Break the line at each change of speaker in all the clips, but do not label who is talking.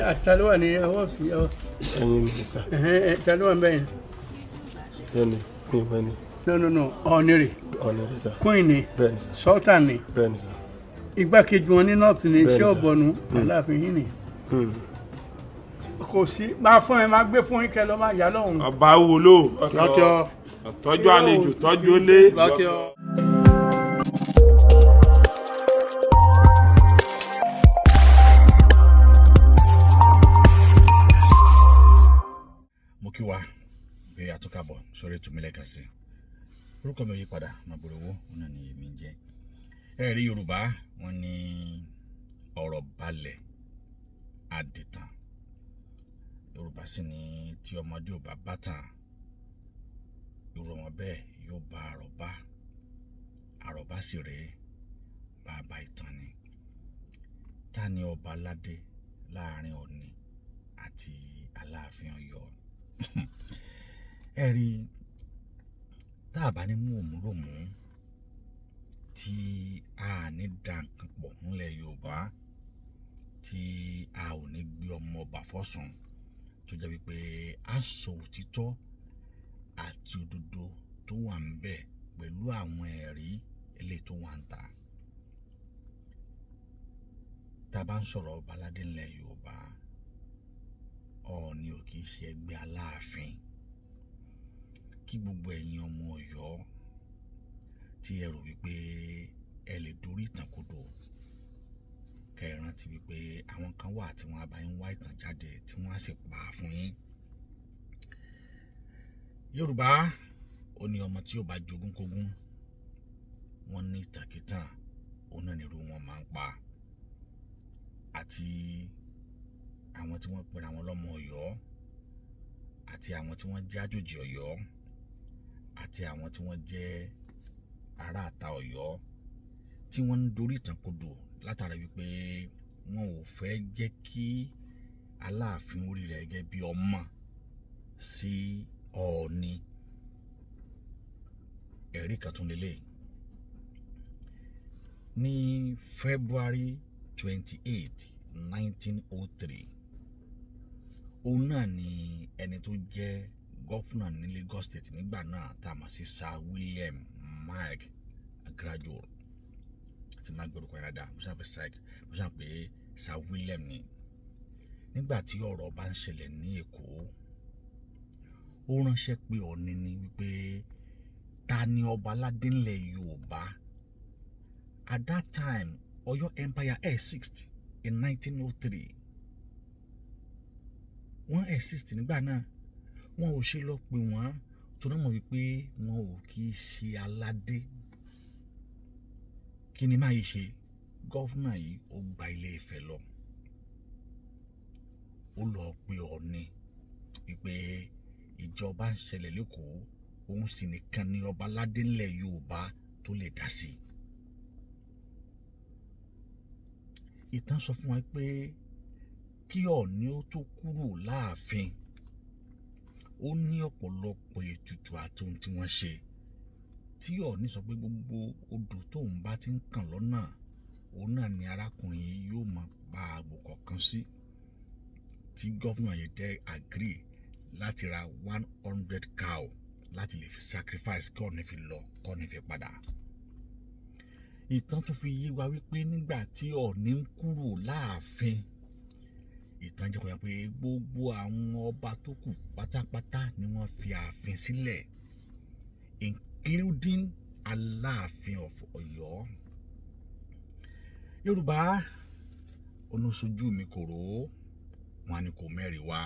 Àti ta ló wà ní ọwọ́ sí ọ?
Ẹ̀yin ni sà.
Ẹ̀hẹ́n, ta ló wà ń bẹ̀ yẹn?
Ẹni mi ìmọ̀ ni.
No, no, no, Ọ̀ọ̀ni rè.
Ọ̀ọ̀ni rè sà.
Queen ni.
Bẹ́ẹ̀ ni sà.
Sultan ni.
Bẹ́ẹ̀ ni sà.
Igbákejì wọn ní north ni.
Bẹ́ẹ̀ ni
ṣé
sà.
Ọ̀bọ̀nù Aláàfin yìí ni. Kò sí, máa fún ẹ, máa gbé fún yín, kẹ lọ máa yà lọ́hùn.
Ọba wo ló
Lọ́kíọ́.
tọ́jú àlejò, tọ́jú ilé.
Lọ́kíọ́.
Mo kí wa pé àtúnkàbọ̀ sórí ètò mi lẹ́ẹ̀kan sí. Orúkọ mi ò yí padà, Màbúrò owó náà ni èmi ń jẹ́. Ẹ rí Yorùbá, wọn ní ọ̀rọ̀ balẹ̀ àdìtàn. Yorùbá sì ní tí ọmọdé ò bá bá tàn, irú ọmọ bẹ́ẹ̀ yóò bá àròbá. Àròbá sì rèé, bàbá ìtàn ni. Ta ni ọba aládé láàrin Ọ̀ọ̀ni àti Aláàfin Ọ̀yọ́? Ẹ rí, tá a bá ní mú òmùlòmù tí a ní da nǹkan pọ̀ nílẹ̀ Yorùbá, tí a ò ní gbé ọmọ ọba fọ́sùn, tó jẹ́ wípé a sọ òtítọ́ àti òdodo tó wà ń bẹ̀ pẹ̀lú àwọn ẹ̀rí eléyìí tó wà ń ta. Tá a bá ń sọ̀rọ̀ ọba aládé ńlẹ̀ Yorùbá, Ọọ̀ni ò kì í ṣe ẹgbẹ́ Aláàfin. Kí gbogbo ẹ̀yin ọmọ Ọ̀yọ́ tí ẹ rò wípé ẹ lè dorí ìtàn kodò, kẹ́ ẹ rántí wípé àwọn kan wà tí wọ́n á bá yín wá ìtàn jáde, tí wọ́n á sì pa á fún yín. Yorùbá ó ní ọmọ tí ò bá jogún kógún, wọ́n ní ìtàkìtàn òun náà nírú wọn máa ń pa. Àti àwọn tí wọ́n pera wọn lọ́mọ Ọ̀yọ́, àti àwọn tí wọ́n jẹ́ àjòjì Ọ̀yọ́, àti àwọn tí wọ́n jẹ́ aráàta Ọ̀yọ́ tí wọ́n ń dorí ìtàn kodò látara wípé wọn ò fẹ́ jẹ́ kí Aláàfin orí rẹ̀ gẹ́gẹ́ bí ọmọ sí Ọọ̀ni. Ẹ̀rí kan tún lélẹ̀ ní February 28, 1903, òun náà ni ẹni tó jẹ́ governor ní Lagos State nígbà náà, tá a mọ̀ sí Sir William Mike Gradual tí máa gbórúkọ yẹn dáadáa. Mo ṣáà pé Sir, mo ṣáà pé Sir William ni. Nígbà tí ọ̀rọ̀ bá ń ṣẹlẹ̀ ní Èkó, ó ránṣẹ́ pé Ọọ̀ni ni wípé ta ni ọba aládé ńlẹ̀ Yorùbá? At that time, Ọ̀yọ́ Empire exist in 1903. Wọ́n exist nígbà náà. Wọn ò ṣe lọ pè wọ́n torí mọ̀ wípé wọn ò kì í ṣe aládé. Kí ni máa yìí ṣe? Governor yìí, ó gba Ilé Ifẹ̀ lọ, ó lọ pe Ọọ̀ni wípé ìjọba ń ṣẹlẹ̀ lẹ́kọ̀ọ́, òun sì nìkan ni ọba aládé ńlẹ̀ Yorùbá tó lè dá sí i. Ìtàn sọ fún wa pé kí Ọọ̀ni ó tó kúrò láàfin, ó ní ọ̀pọ̀lọpọ̀ ètùtù àti ohun tí wọ́n ṣe, tí Ọọ̀ni sọ pé gbogbo odò tóun bá ti ń kàn lọ́nà, òun náà ni arákùnrin yìí yóò máa pa àgbò kọ̀ọ̀kan sí, tí governor yìí dẹ́ agree láti ra 100 cow láti lè fi sacrifice kí Ọọ̀ni fi lọ, kí Ọọ̀ni fi padà. Ìtàn tún fi yé wa wípé nígbà tí Ọọ̀ni ń kúrò láàfin, ìtàn jẹ́ kó yé pé gbogbo àwọn ọba tó kù pátápátá ni wọ́n fi ààfin sílẹ̀, including Aláàfin of Ọ̀yọ́. Yorùbá oníṣojú mi kò rò wọn ni kò mẹ́rin wá.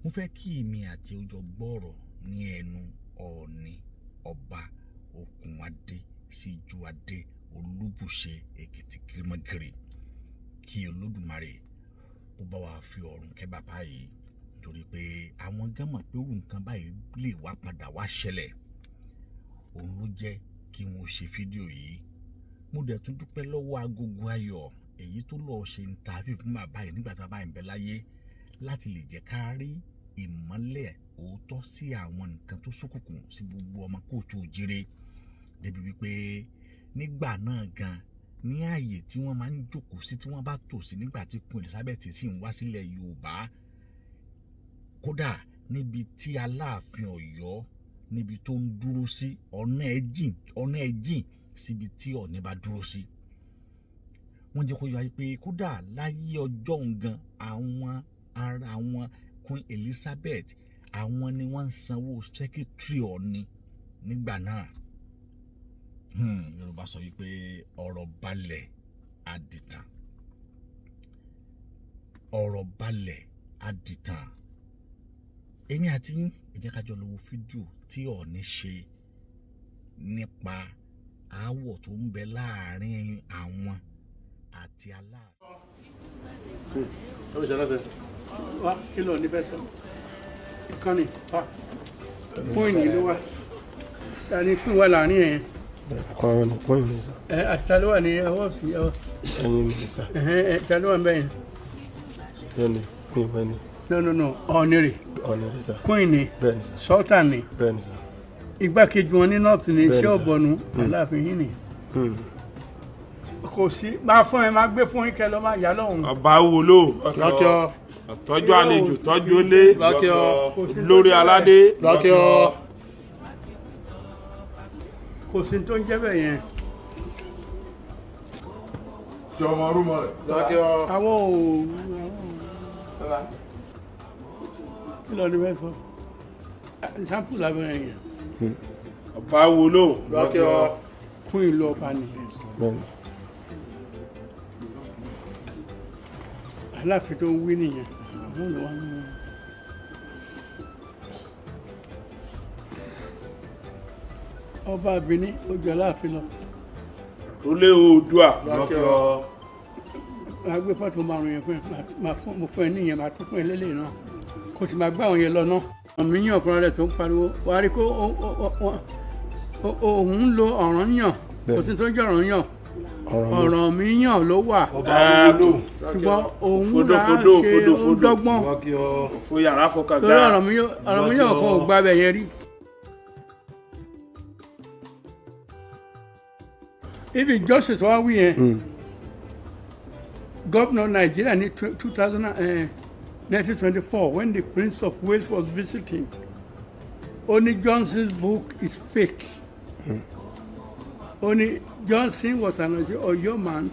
Mo fẹ́ kí èmi àti ọjọ́ gbọ́rọ̀ ní ẹnu Ọọ̀ni, Ọba Òkùnadé Síjúadé Olúbùṣe Èkìtì Kìrìmọ́gìrì. Kí Olódùmarè kó bá wa fi ọ̀run kẹ́ bàbá yìí, torí pé àwọn gan mọ̀ pé irú nǹkan báyìí lè wá padà wá ṣẹlẹ̀. Òun ló jẹ́ kí wọ́n ṣe fídíò yìí. Mo dẹ̀ tún dúpẹ́ lọ́wọ́ Agogo Ayọ̀, èyí tó lọ́ọ́ ṣe interview fún bàbá yìí nígbà tí bàbá yìí ń bẹ láyé, láti lè jẹ́ ká rí ìmọ́lẹ̀ òótọ́ sí àwọn nǹkan tó ṣókùnkùn sí gbogbo ọmọ kóòtù òjire, débi wípé nígbà náà gan Ní ààyè tí wọ́n máa ń jókòó sí, tí wọ́n bá tò sí nígbà tí Queen Elizabeth sì ń wá sílẹ̀ Yorùbá, kódà níbi tí Aláàfin Ọ̀yọ́, níbi tó ń dúró sí, ọ̀nà ẹ̀ jìn, ọ̀nà ẹ̀ jìn síbi tí Ọ̀ọ̀ni bá dúró sí. Wọ́n jẹ́ kó yọ ayé pé kódà láyé ọjọ́ òun gan, àwọn ara àwọn Queen Elizabeth, àwọn ni wọ́n ń sanwó secretary Ọ̀ọ̀ni nígbà náà. Yorùbá sọ wípé ọ̀rọ̀ balẹ̀ àdìtàn, ọ̀rọ̀ balẹ̀ àdìtàn. Èmi àti yín, ẹ jẹ́ ká jọ lọ wo fídíò tí Ọ̀ọ̀ni ṣe nípa aáwọ̀ tó ń bẹ láàrin àwọn àti Aláàfin.
Wá, kí ló ní fẹ́ sọ? Ìkànnì wá fún ìní ló wá, ta ni pín wà láàrin yẹn?
Àwọn ni queen ni sà.
Ẹ àti ta ló wà ní ọwọ́ sí ọ?
Ẹ̀yin ni sà.
Ẹ̀hẹ́n, ẹ ta ló wà ń bẹ̀ yẹn?
Bẹ́ẹ̀ni, mi ò mẹ́ni.
No, no, no, Ọ̀ọ̀ni rè.
Ọ̀ọ̀ni rè sà.
Queen ni.
Bẹ́ẹ̀ni sà.
Sultan ni.
Bẹ́ẹ̀ni sà.
Igbákejì wọn ní north ni.
Bẹ́ẹ̀ni
ṣé
sà.
ọ̀bọ̀nù Aláàfin yìí ni. Kò sí, máa fún ẹ, máa gbé fún yín kẹ lọ máa yà lọ́hùn.
Ọba wúlò.
Lákíọ́.
Tọ́jú àlejò, tọ́jú ilé.
Lákíọ́.
Kò sí tó
Lórí
jẹ́ bẹ́ẹ̀.
aládé.
Lákíọ́.
Kò sí tó ń jẹ́ bẹ́ẹ̀ yẹn.
Tí ọmọ rúmọ rẹ.
Lákíọ́.
Àwọn ò kí ló ní bẹ́ẹ̀ sọ sample lábẹ́rẹ́ yẹn.
Ọba wúlò.
Lákíọ́.
Kún ìlú ọba nìyẹn.
Bẹ́ẹ̀ni.
Aláàfin tó ń wí nìyẹn, àwọn olùwà ń wí. Ọba Benin ó jọ Aláàfin lọ.
Rólé Oòduà.
Lákíọ́.
Máa gbé fọ́tò márùn yẹn fún ẹ, máa fún mo fún ẹ níyẹn, máa tún fún ẹ lélẹ̀ náà, kó sì máa gbá àwọn yẹn lọ náà. Àmì yàn fúnra rẹ̀ tó ń pariwo, wàá rí kó òun ń lo ọ̀ràn yàn, kò sí tó ń jẹ́ ọ̀ràn yàn.
Ọ̀rọ̀ mi.
Ọ̀ràn mi yàn ló wà.
Ọba wúlò.
Ṣùgbọ́n òun
Fodò,
là
fodò,
ṣe
fodò,
ó
fodò.
dọ́gbọ́n.
Lákíọ́.
Fún yàrá fọkàn
Torí
gá.
ọ̀ràn mi yàn kan ò gba abẹ yẹn rí. Ibi justice wa wí yẹn, gómìnà Nàìjíríà ní 1924, when the Prince of Wales was visiting, only Johnson's book is fake. Only Johnson was an Oyo man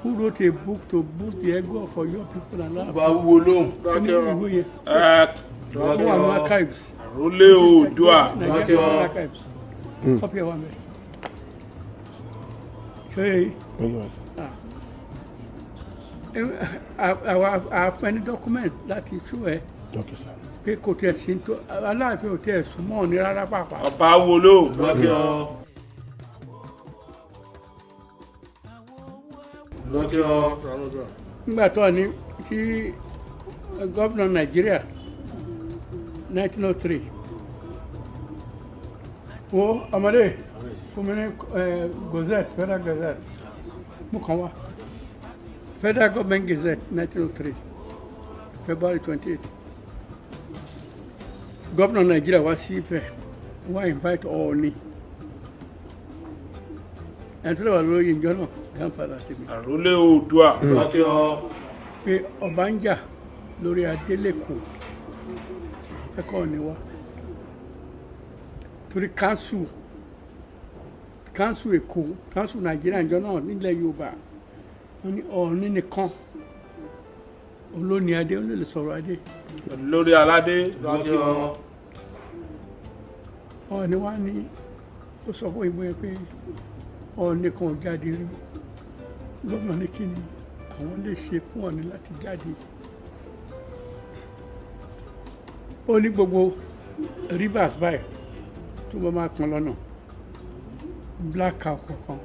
who wrote a book to boost the ego of Oyo people and
Ọba wúlò.
ní ìwé yẹn
Ẹ
ó wà ní archives.
Rólé Oòduà.
Nigerian archives, copy ẹ̀ wà mẹ́. Ṣé
Ó yé wa sà.
àwa àfẹ́ ní document láti tú ẹ
Ok sà.
pé kò tiẹ̀ sí tó Aláàfin ò tiẹ̀ súnmọ́ ní rárá pàápàá.
Ọba wúlò.
Lákíọ́. Lákíọ́.
Nígbà tó ní tí gómìnà Nàìjíríà 1903, wo ọmọdé fún mi ní gazette, federal gazette mú kan wá, Federal Government Gazette 1903, February 28. Gómìnà Nàìjíríà wá sí Ifẹ̀, wá invite Ọọ̀ni, ẹni tó lè wà lórí ìjọ náà, grandfather tèmi.
Àrólé Oòduà.
Lákíọ́.
Pé ọba ń jà lórí adélèkó, ẹ̀kọ́ ni wá torí council Èkó, council Nàìjíríà ìjọ náà nílẹ̀ Yorùbá, wọ́n ní Ọọ̀ni nìkan olóní adé, ó lè sọ̀rọ̀ adé.
Lórí aládé.
Lákíọ́.
Ọọ̀ni wá ní ó sọ fún ìbò yẹn pé Ọọ̀ni kan ò jáde rí. Gómìnà ní kí ni àwọn lè ṣe fún Ọọ̀ni láti jáde? Ó ní gbogbo rivers báyìí tó bá máa pọn lọ́nà, black cow kọ̀ọ̀kan,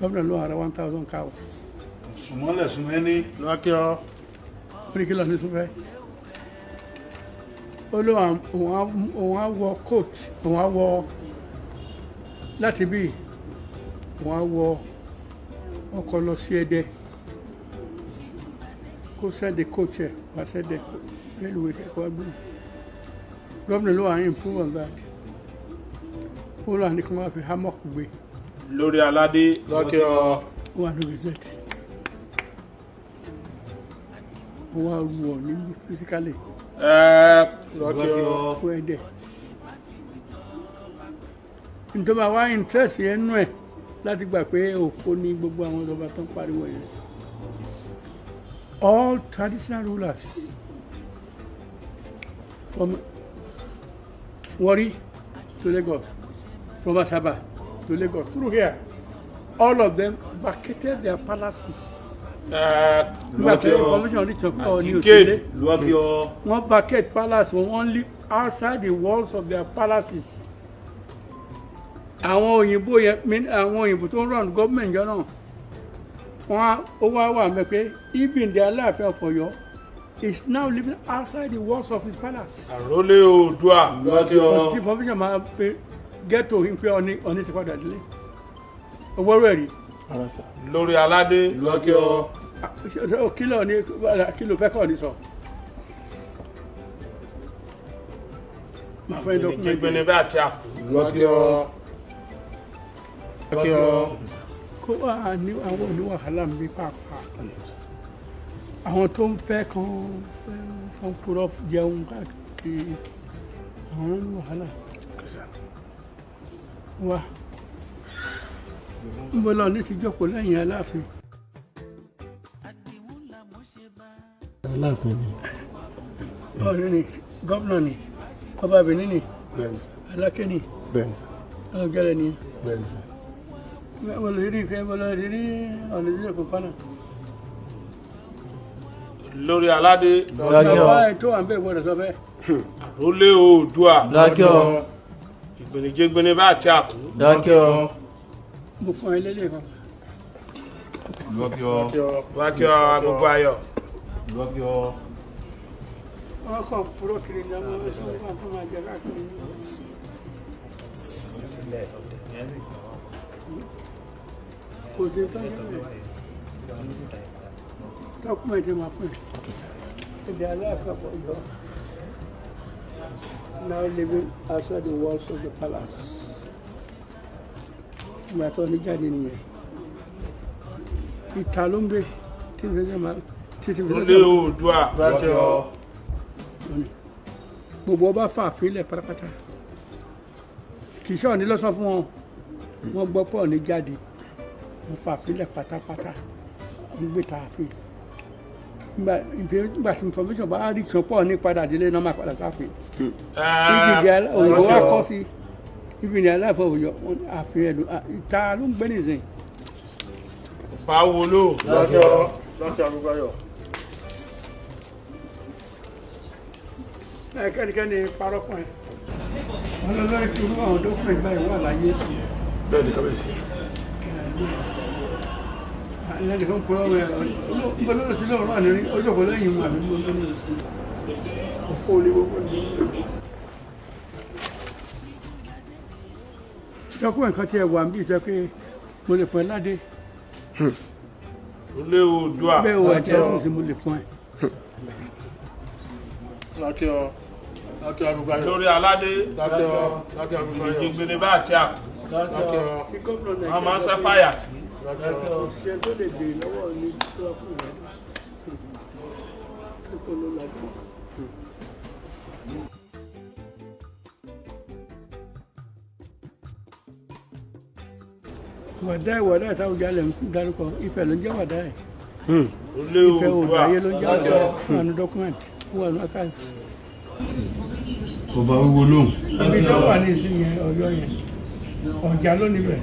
gómìnà ló ara 1,000 cow.
Sùmọ́lẹ̀ sùmẹ́ni.
Lákíọ́.
Ó ní kí lọ́ọ̀ ní tó fẹ́? Ó ló òun á wọ coach, òun á wọ láti bí òun á wọ ọkọ̀ lọ sí Ẹdẹ, kó sẹ́dẹ̀ coach ẹ̀ wá sẹ́dẹ̀ railway kó wá gbé. Gómìnà ló wà ní improve on that. Ó lọ ní kí wọ́n fi hammock gbé.
Lórí aládé.
Lọ́kẹ́ ọ.
Ó wà ní gazette. Ó wá rú ọ ní physically.
Lọ́kẹ́ ọ.
Fún ẹ̀dẹ̀ nítorí àwa interest yẹn nú ẹ̀ láti gbà pé òfo ní gbogbo àwọn ìjọba tó ń pariwo yẹn. All traditional rulers from Warri to Lagos, from Asaba to Lagos, through here, all of them vacated their palaces. Nígbà tí information reach up Ọọ̀ni òṣèlè,
Lọ́kẹ́ ọ.
wọ́n vacate palace wọn, wọ́n live outside the walls of their palaces. Àwọn òyìnbó yẹn, àwọn òyìnbó tó ń run government jọ náà, wọ́n ó wá wà mẹ́ pé even the Aláàfin of Ọ̀yọ́ is now living outside the walls of his palace.
Àrólé Oòduà.
Lọ́kẹ́ ọ.
But information máa pe get to him pé Ọọ̀ni ti padà délé. Owó rẹ̀ rí.
Lórí aládé.
Lọ́kẹ́ ọ.
Kí ló ní kí ló fẹ́ kọ́ ni sọ. Màá fẹ́ document.
Jẹgbẹni bá àti àpò.
Lọ́kẹ́ ọ. Lọ́kẹ́ ọ.
Kó wà ní àwọn oníwàhálà ń bí pàápàá. Àwọn tó ń fẹ́ kan kan purọ́ jẹun káàkiri, àwọn oníwàhálà. Wá. Ń bọ́ lọ ní ti jókòó lẹ́yìn Aláàfin.
Aláàfin ni.
Ọ̀rẹ́ ni, governor ni, ọba Benin ni,
Bẹ́ẹ̀ni sà.
Aláké ni,
Bẹ́ẹ̀ni sà.
ọ̀gẹ́rẹ́ ni.
Bẹ́ẹ̀ni sà.
Wọ́n lè rí ìfẹ́, wọ́n lè rí ọ̀nà ìdílé kò pánà.
Lórí aládé.
Lọ́kẹ́ ọ.
Bàbá ẹ̀ tó wà ń bẹ̀ gbọ́dọ̀ sọ bẹ́ẹ̀.
Àrólé Oòduà.
Lọ́kẹ́ ọ.
Jẹgbẹni bá àti àpò.
Lọ́kẹ́ ọ.
Mo fún ẹ lélẹ̀ kan.
Lọ́kẹ́ ọ.
Wákẹ́ ọ agogo ayọ̀.
Lọ́kẹ́ ọ.
Wọ́n kàn purọ́ kiri ní ọmọ ẹ̀sìn wọn tó máa jẹ káàkiri ní. Kò sí tọ́jú rẹ̀. Document máa fún ẹ. Èdè Aláàfin of Ọ̀yọ́ now living outside the walls of the palace. Ìgbà tó ní jáde nìyẹn. Ìta ló ń gbé tí ìfẹ́ máa títí fi
Àrólé Oòduà.
Lọ́kẹ́ ọ.
Gbogbo ọba fà fílẹ̀ pátápátá. Kì í ṣe Ọọ̀ni ló sọ fún wọn, wọ́n gbọ́ pọ̀ ní jáde, wọ́n fà fílẹ̀ pátápátá, wọ́n gbé ta àfin. Nígbà tí information bá rí kan pọ̀ ní padà délé náà máa padà sáfin. Ibi ìdí òyìnbó wa kọ́ sí ibi ìdí Aláàfin Ọ̀yọ́ àfin ẹ̀dùn ìta ló ń gbé nìsín.
Báwo ló.
Lọ́kẹ́ ọ. Lọ́kẹ́ agogo ayọ̀.
Ẹ kẹ́nikẹ́ni parọ́ fún ẹ. Wọ́n lọ lórí tí irú àwọn document báyìí wà láyé.
Bẹ́ẹ̀ni kábíyèsí.
Lẹ́nu kan kúrọ́ rẹ̀ ọlọ́run tí lọ́rọ̀ ní ọjọ́ kò lẹ́yìn mú àbí mú lónìí. Òfò ní gbogbo ní. Document kan tí ẹ wà níbi ìjọ pé mo lè fún ẹ ládé.
Àrólé Oòduà.
Bẹ́ẹ̀ wà jẹ́ ẹ̀rù sí mo lè fún ẹ.
Lọ́kẹ́ ọ. Lọ́kẹ́ agogo ayọ̀.
Lórí aládé.
Lọ́kẹ́ ọ. Lọ́kẹ́ agogo ayọ̀.
Jẹgbẹni bá àti àpò.
Lọ́kẹ́ ọ.
Tí gómìnà Nàìjíríà
Wọ́n máa ń sẹ́ fàyà tí.
Lọ́kẹ́ ọ.
Ṣe tó lè béèrè lọ́wọ́ ní tó fún rẹ̀. Kókó ló lajú. Wàdáì wàdáì táwọn jalè ń darúkọ Ifẹ̀ ló ń jẹ́ wàdáì.
Àrólé
Ifẹ̀
Oòduà.
òdàyé ló ń jẹ́ wàdáì. Wọ́n wà ní document, wọ́n wà ní archive.
Ọba wíwo lóhùn.
Ibi tó wà ní ìsìn yẹn, Ọ̀yọ́ yẹn, Ọ̀jà ló níbẹ̀,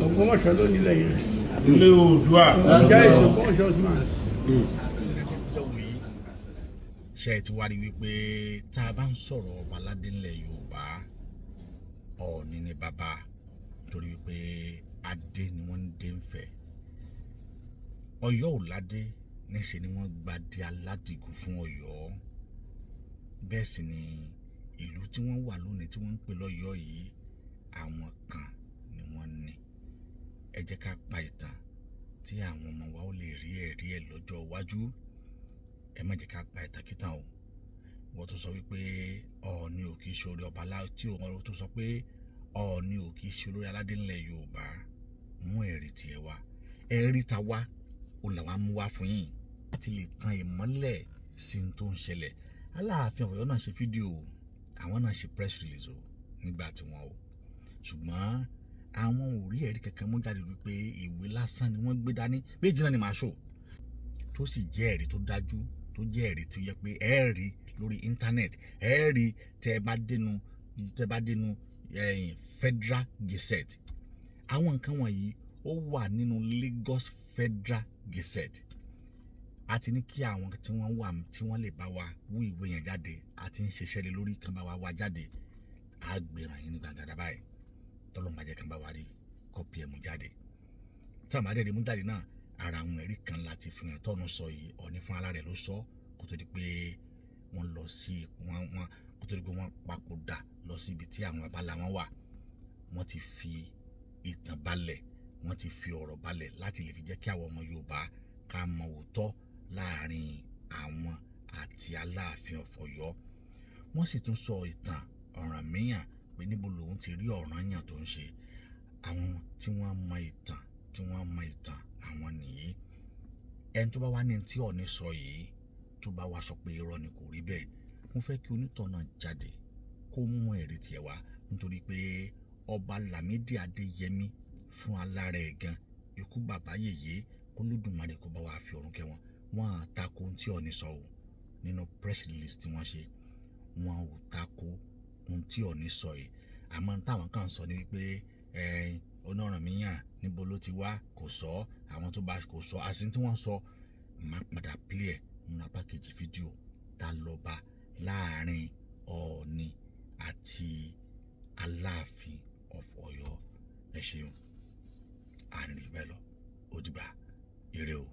Ògbómọ̀ṣọ́ ló nílẹ̀ yẹn.
Àrólé Oòduà.
Ọ̀jà is Ògbómọ̀ṣọ́'s man.
Ṣe é ti wá rí wípé tá a bá ń sọ̀rọ̀ ọba aládé ńlẹ̀ Yorùbá, Ọọ̀ni ni bàbá, torí wípé adé ni wọ́n ń dé ń fẹ́. Ọ̀yọ́ ò ládé, níṣe ni wọ́n gbadé aládìgún fún Ọ̀yọ́. Bẹ́ẹ̀ sì ni ìlú tí wọ́n wà lónìí tí wọ́n ń pè lọ́yọ́ yìí, àwọn kan ni wọ́n ní. Ẹ jẹ́ ká pa ìtàn tí àwọn ọmọ wa ó lè rí ẹ̀rí ẹ̀ lọ́jọ́ iwájú. Ẹ má jẹ́ ká pa ìtàkìtàn o. Wọ́n tún sọ wípé Ọọ̀ni ò kì í ṣoore ọba tí òun tó sọ pé Ọọ̀ni ò kì í ṣe olórí aládé ńlẹ̀ Yorùbá, mú ẹ̀rí tiẹ̀ wá. Ẹ̀rí ta wá ó làwọn á mú wá fún yín láti lè tan ìmọ́lẹ̀ sí ohun tó ń ṣẹlẹ̀. Aláàfin Ọ̀yọ́ náà ṣe fídíò, àwọn náà ṣe press release o nígbà tí wọ́n o, ṣùgbọ́n àwọn ò rí ẹ̀rí kankan mú jáde wípé ìwé lásán ni wọ́n gbé dání. Méjì náà ni màá ṣò tó sì jẹ́ ẹ̀rí tó dájú, tó jẹ́ ẹ̀rí tó yẹ pé ẹ rí lórí internet, ẹ rí tẹ́ bá dénú ẹ̀yìn Federal Gazette. Àwọn nǹkan wọ̀nyí, ó wà nínú Lagos Federal Gazette. A ti ní kí àwọn tí wọ́n wà tí wọ́n lè bá wa wú ìwé yẹn jáde, a ti ń ṣiṣẹ́ lé lórí kan bá wa wá jáde. A gbéra yín ní gbàgàdà báyìí, tọ́lọ́mọ jẹ́ kan bá wa rí copy ẹ̀ mú jáde. Tí àwọn adẹ́rẹ́ mú jáde náà, ara àwọn ẹ̀rí kan láti fi hàn tọ́nu sọ yìí. Ọ̀ní fún ara rẹ̀ ló sọ kó tó di pé wọ́n lọ sí wọ́n wọ́n kó tó di pé wọ́n papòdà lọ sí ibi tí àwọn babalá wọn wà. Wọ́n ti fi ìtàn balẹ̀, wọ́n ti fi ọ̀rọ̀ balẹ̀ láti lè fi jẹ́ kí àwọn ọmọ Yorùbá ká mọ òótọ́ láàrin àwọn àti Aláàfin of Ọ̀yọ́. Wọ́n sì tún sọ ìtàn Ọ̀rànmíyàn pé níbo lòun ti rí Ọ̀rànyàn tó ń ṣe. Àwọn tí wọ́n mọ ìtàn, tí wọ́n mọ ìtàn, àwọn nìyí. Ẹni tó bá wá ní tí Ọọ̀ni sọ yìí, tó bá wá sọ pé irọ́ ni, kò rí bẹ́ẹ̀, mo fẹ́ kí onítọ̀ náà jáde kó mú ẹ̀rí tiẹ̀ wá, nítorí pé Ọba Lámídì Adéyẹmí fún alára ẹ̀ gan, ikú bàbá yèyé, k'Olódùmarè kó bá wa fi ọ̀run kẹ́ wọn, wọn à tako ohun tí Ọọ̀ni sọ o. Nínú press release tí wọ́n ṣe, wọn ò tako ohun tí Ọọ̀ni sọ yìí. Àmọ́ táwọn kan sọ ni wípé Ọ̀rànmíyàn, níbo ló ti wá? Kò sọ àwọn tó bá kò sọ àsìn tí wọ́n sọ. Máa padà play ẹ̀ nínú apá kejì fídíò. Ta lọ́ba láàrin Ọọ̀ni àti Aláàfin of Ọ̀yọ́? Ẹ ṣeun, àárín ìjọba ẹ lọ. Ó dìgbà, ire o.